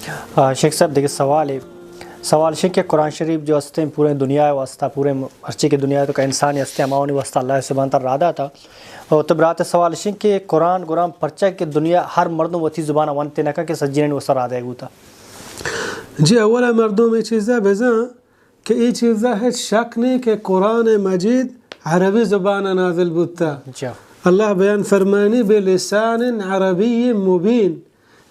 آ، شیخ صاحب، دگہ سوالے۔ سوال اش کہ قرآن شریف جو ہستیں پورے دنیا واسطہ، پورے م-، ہرچی کہ دنیا تو کا انسانی ہستیں، ہماوانی واسطہ اللہ سبحانہ تعالیٰ را داتا۔ اور تو برات سوال اش کہ قرآن، قرآن پرچہ کہ دنیا ہر مردم وتی زبان ونتے نہ کہ سجینانی واسطہ را دے گوتا۔ جی، اولا مردم یہ چیزا بزن کہ اے چیزا ہچ شک نہیں کہ قرآن مجید عربی زبان نازل بوتا۔ جی۔ اللہ بیان فرمانی بلسان عربی مبین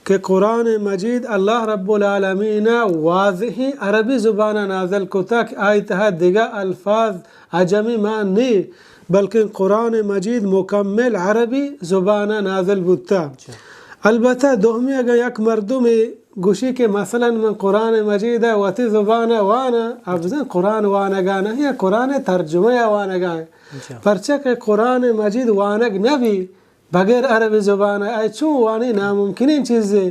کہ قرآن مجید اللہ رب العالمین واضح عربی زبان نازل کتا کہ آئی تہا دگہ الفاظ عجمی ما نی، بلکن قرآن مجید مکمل عربی زبان نازل بوتا۔ جی۔ البتہ دومی اگر یک مردمی گوشی کہ مثلاً من قرآن مجید ء وتی زبان ء واناں، ابزن قرآن وانگا نہ یا قرآن ترجمہ ء وانگا۔ اچھا۔ پرچہ کہ قرآن مجید وانگ نہ بی بغیر عربی زبان ء، اے چون وانی؟ ناممکنیں چیزے۔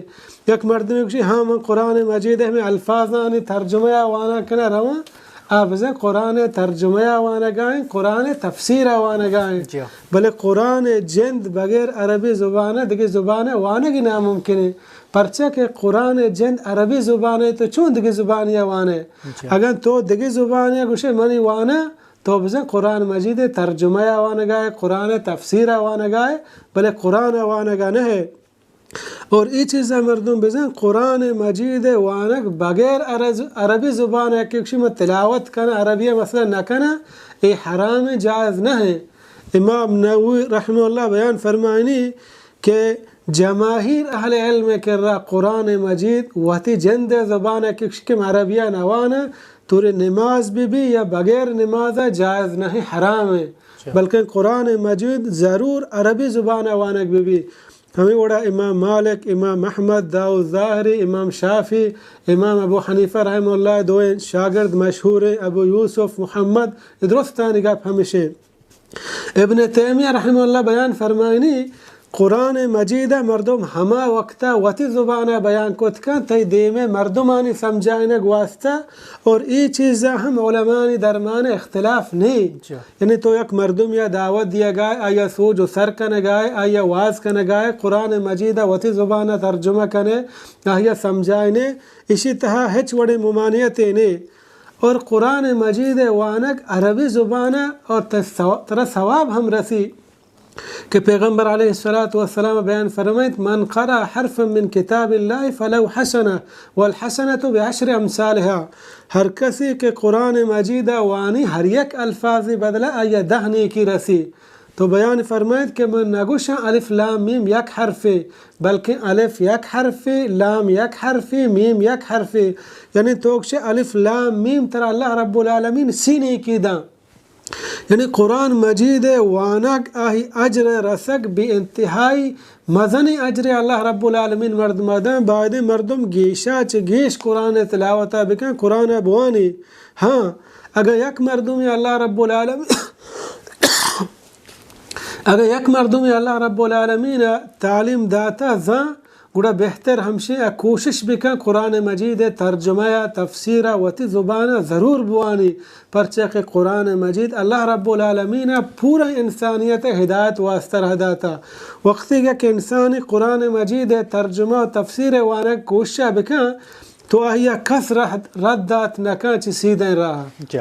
یک مردمے گوشی ہاں من قرآن مجید ء ہمیں الفاظانی ترجمہ ء وانگ کناں رواں، ابزن قرآن ترجمہ ء وانگا ایں، قرآن تفسیر ء وانگا ایں۔ جی۔ بلے قرآن جند بغیر عربی زبان ء دگہ زبان ء وانگی ناممکن ہے۔ پرچا کہ قرآن ء جند عربی زبان ء، تو چون دگہ زبانی ء وان ئے؟ جی۔ اگاں تو دگہ زبانی ء گوشے منی وان ء، تو بزن قرآن مجید ء ترجمہ ء وانگا ئے، قرآن ء تفسیر ء وانگا ئے، بلے قرآن ء وانگا نہ ئے۔ اور اے چیز ء مردم بزن قرآن مجید ء وانگ بغیر عرض-، عربی زبان ء کہ گوشی من تلاوت کناں، عربی ء مثلاً نہ کناں، اے حرام ء، جائز نہ ہے۔ امام نووی رحمہ اللہ بیان فرمائنی کہ جماہیر اہل علم ء کرا قرآن مجید وتی جند ء زبان ء کہ گوشی کہ من عربی ء نہ واناں، توری نماز بہ بی یا بغیر نماز ء جائز نہ ہے، حرام ہے۔ اچھا۔ بلکن قرآن مجید ضرور عربی زبان ء وانگ بہ بی۔ ہمے وڑا امام مالک، امام احمد، داؤد ظاہری، امام شافعی، امام ابو حنیفہ رحمہ اللہ دوئیں شاگرد مشہوریں، ابو یوسف محمد، درستانی گپ ہمشیں۔ ابن تیمیہ رحمہ اللہ بیان فرمائنی، قرآن مجید ء مردم ہما وقتا وتی زبان ء بیان کت کن، تئی دیم ء مردمانی سمجھائینگ واسطہ، اور اے چیزا ہم علمانی درمان اختلاف نہیں۔ اچھا۔ یعنی تو یک مردم یا دعوت دیگائے، آیا سوج و سر کنگائے، آیا واز کنگائے، قرآن مجید ء وتی زبان ء ترجمہ کنے، آیا سمجھائنے، اشی تہا ہچ وڑیں ممانعتے نے۔ اور قرآن مجید ء وانگ عربی زبان ء اور تس-، ترا ثواب ہم رسی۔ کہ پیغمبر علیہ الصلوۃ والسلام بیان فرمائیت، من قرأ حرفا من کتاب اللہ فلو حسنہ والحسنۃ بعشر امثالها، ہر کسی کہ قرآن مجید ء وانی ہر یک الفاظی بدلہ آئی ء دہ نیکی رسی۔ تو بیان فرمائیت کہ من نگوشاں الف لام میم یک حرفے، بلکن الف یک حرفے، لام یک حرفے، میم یک حرفے۔ یعنی تو گشے الف لام میم ترا اللہ رب العالمین سی نیکی داں۔ یعنی قرآن مجید ء وانگ آہی اجر ء رسگ بے انتہائی مزنیں اجرے اللہ رب العالمین مردم ء داں۔ بایدیں مردم گیشا چہ گیش قرآن ء تلاوت ء بکن، قرآن ء بوانی۔ ہاں، اگاں یک مردمے اللہ رب العالمین، اگاں یک مردمے اللہ رب العالمین ء تعلیم داتا زاں، گڑا بہتر ہمشیں ء کوشش بکن قرآن مجید ء ترجمہ ء تفسیر ء وتی زبان ء ضرور بوانی، پرچا کہ قرآن مجید اللہ رب العالمین ء پورا انسانیت ء ہدایت واسطہ رہ داتا۔ وقتی کہ انسانی قرآن مجید ء ترجمہ ء تفسیر ء وانگ کوشش ء بکن تو آئی ء کس رہ-، رد دات نہ کن چہ سیدھیں راہ۔ جی۔